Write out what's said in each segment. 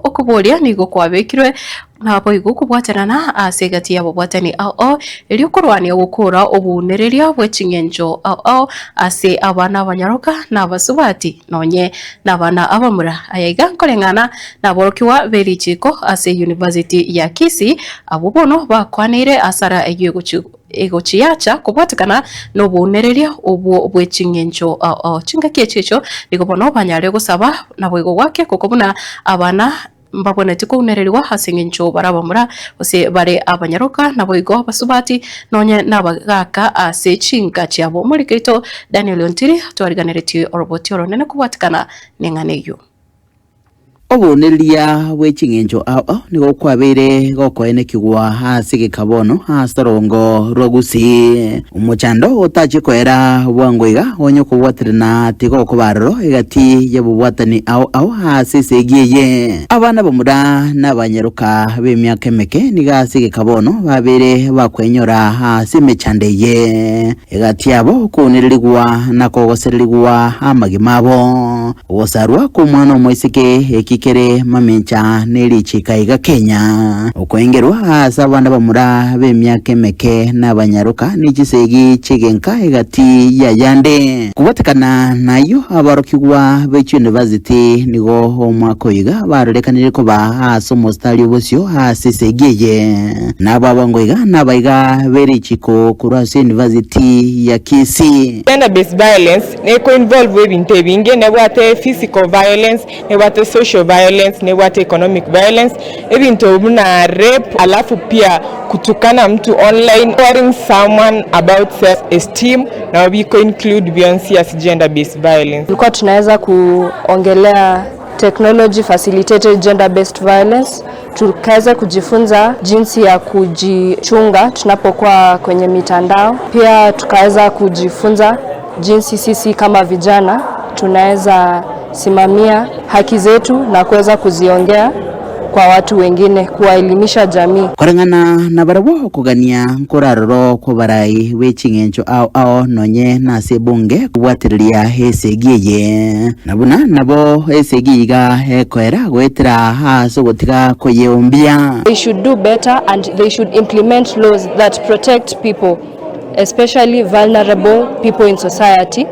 Okoboria nigo kwabekirwe naboigo kobwatanana ase egati y'ababwatani ao ao, erio korwania gokora obounereria bwe ching'encho ao ao ase abana abanyaroka na abasubati nonye nabana abamura. Aya iga nkoreng'ana naborokigwa be richiiko ase University ya Kisii, abwo bono bakwaneire asara eyio egochi egochiacha kobwatekana nobounereria obwo bwe ching'encho ao ao. Chingaki echio echio nigo bono banyare gosaba naboigo gwake goko buna abana mbabwenereti kounererigwa ase engencho bare abamura, gose bare abanyaroka, naboigo abasubati, nonye nabagaaka ase chinka chiabo. Omoriki oito Daniel Ontiri twariganeretie oroboti oronene kobwatekana neng'ana eyio. Obounereria bwe ching'encho ao ao nigo kwabeire gokoenekigwa ase egeka bono ase orongo rwa Gusii. Omochando otachie koera bwango iga onye okobwaterana tigokoba aroro egati y'obobwatani ao ao ase esegi eye. Abana bamura na abanyaroka b'emiaka emeke nigo ase egeka bono babeire bakwenyora ase emechando eye. Egati yabo okounererigwa na kogosererigwa amagima abo. Ogosarwa kw'omwana omoiseke eki kere mamincha ne richiika iga Kenya. Okoengerwa ase abana bamura b'emiaka emeke na abanyaroka ne chisegi chi'egenka egati y'ayande. Kobwatekana nayio aborokigwa be chiunivasiti nigo omwaka oyo iga barorekanire koba ase omositari obosio ase esegi eye. Nabo abongo iga nabaiga be richiko korwa ase univasiti ya Kisii. Gender based violence Neko involve ebinto ebinge, nebwate physical violence, nebwate social violence, nebwate economic violence, ebinto buna rape, alafu pia kutukana mtu online, lowering someone about self esteem nabo biko include bionsi ase gender based violence. Tulikuwa tunaweza kuongelea technology facilitated gender based violence, tukaweza kujifunza jinsi ya kujichunga tunapokuwa kwenye mitandao. Pia tukaweza kujifunza jinsi sisi kama vijana tunaweza simamia haki zetu na kuweza kuziongea kwa watu wengine, kuwaelimisha jamii. Koreng'ana nabarabwo okogania nkoraroro kw'abarai be ching'encho ao ao nonye nase ebunge kobwatereria esegi eye, na buna nabo esegi iga ekoera goetera ase ogotiga koyeombia. They should do better and they should implement laws that protect people especially vulnerable people in society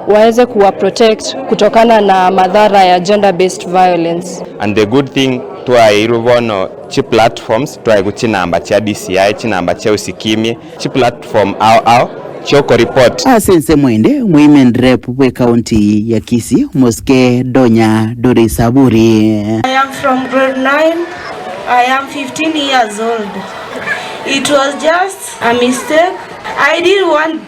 waweze kuwa protect kutokana na madhara ya gender based violence. And the good thing twaeirwe bono chi platforms twaegwa chinamba chia DCI, chinamba chia Usikimye, chi platform ao ao chioko report. Ase ensemo ende, Women Rep bw'ecounty ya Kisii, Omosike Donya Doris Aburi. I am from grade 9. I am 15 years old. It was just a mistake. I didn't want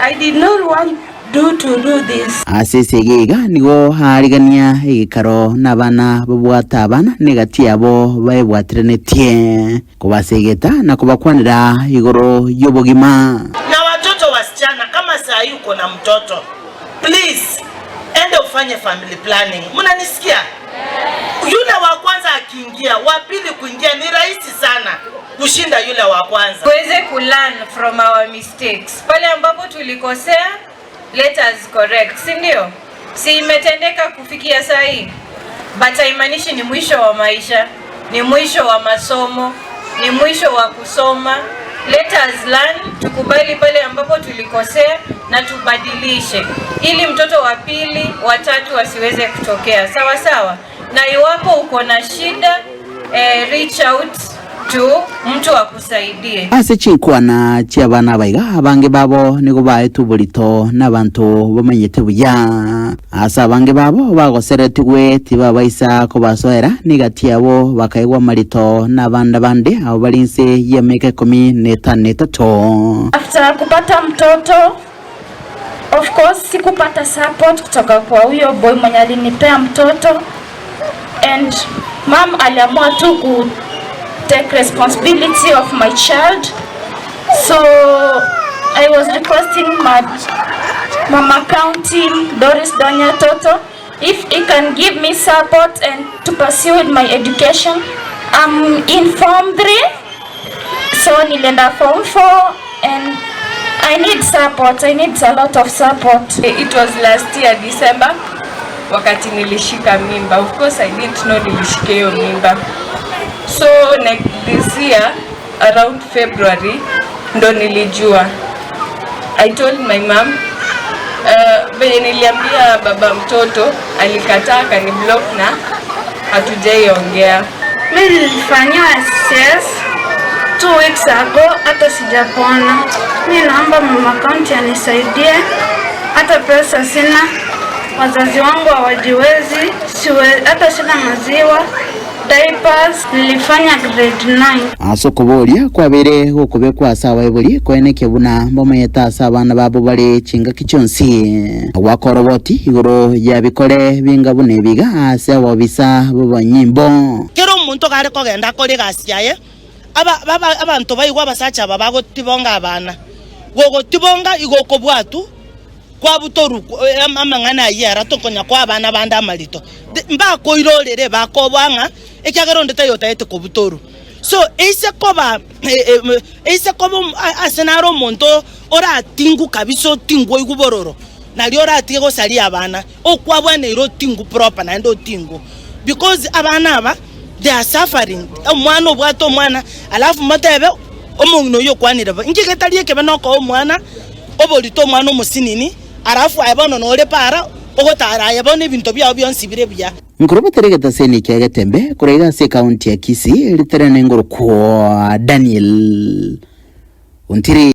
I did not want do to do this. Ase esegi iga nigo aarigania egekaro nabana babwate abana negati yabo baebwateranetie, kobasegeta na kobakwanera igoro y'obogima. Na watoto wasichana kama saa hii uko na mtoto please enda ufanye family planning. Mnanisikia? Yule wa kwanza akiingia, wa pili kuingia ni rahisi sana kushinda yule wa kwanza. Tuweze ku learn from our mistakes. Pale ambapo tulikosea, let us correct, si ndio? Si imetendeka kufikia saa hii, but haimaanishi ni mwisho wa maisha, ni mwisho wa masomo, ni mwisho wa kusoma. Let us learn, tukubali pale ambapo tulikosea na tubadilishe, ili mtoto wa pili, wa tatu asiweze kutokea. Sawa sawa. Na iwapo uko na shida eh, reach out to mtu akusaidie. Ase chinkwana chi'abana aba iga, abange babo nigo baetwe oborito nabanto bamanyete buya. Ase abange babo bagoseretigwe tibabaisa kobasoera, negati yabo bakaegwa amarito nabande bande abwo bare inse y'emiaka ikomi na etano na etato. After kupata mtoto of course sikupata support kutoka kwa huyo boy mwenye alinipea mtoto and mom aliamua tu ku take responsibility of my child so I was requesting my mama county Doris Donya Toto if he can give me support and to pursue my education. I'm in form 3 so nilienda form 4 and I need support. I need a lot of support. It was last year December. Wakati nilishika mimba, of course I didn't know nilishika hiyo mimba. So like this year around February ndo nilijua. I told my mom uh, venye niliambia baba mtoto alikataa akaniblock na hatujaiongea. Mi nilifanyiwa CS 2 weeks ago, hata sijapona. Mi naomba mama kaunti anisaidie, hata pesa sina, wazazi wangu hawajiwezi, siwe, hata sina maziwa, diapers. Nilifanya grade 9. Ase okoboria kwabeire gokobekwa ase abaibori koenekia buna mbamanyete ase abana babo bare chingaki chionsi. Goaka oroboti igoro ya bikore binga buna ebiga ase abobisa b'abanyimbo. Kera omonto gare kogenda akore egasi yaye, Abanto baigwe abasacha aba bagotibonga abana, gogotibonga igo okobwatwa kwabutorwa amang'ana ayio ere tokonya koa abana bande amarito. Mbakoirorere bakoboa ng'a ekiagera onde taiyo otagete kobutorwa. So eise koba eise koba ase naro omonto oratingwe kabisa otingwe oigwe bororo, nario oratige gosaria abana, okwabwaneire otingwe proper naende otingwe because abana aba. They are suffering, omwana obwate omwana alafu motebe omong'ina oyio okwanire bo. Inki getari ekebe nokoa omwana oborito omwana omosinini alafu aye bono nore para ogotara aye bono ebinto biao bionsi bire buya. Nkorobotera egetaseni kia Getembe korwa iga ase ekaunti ya Kisii, ritere nengorokwa Daniel Ontiri.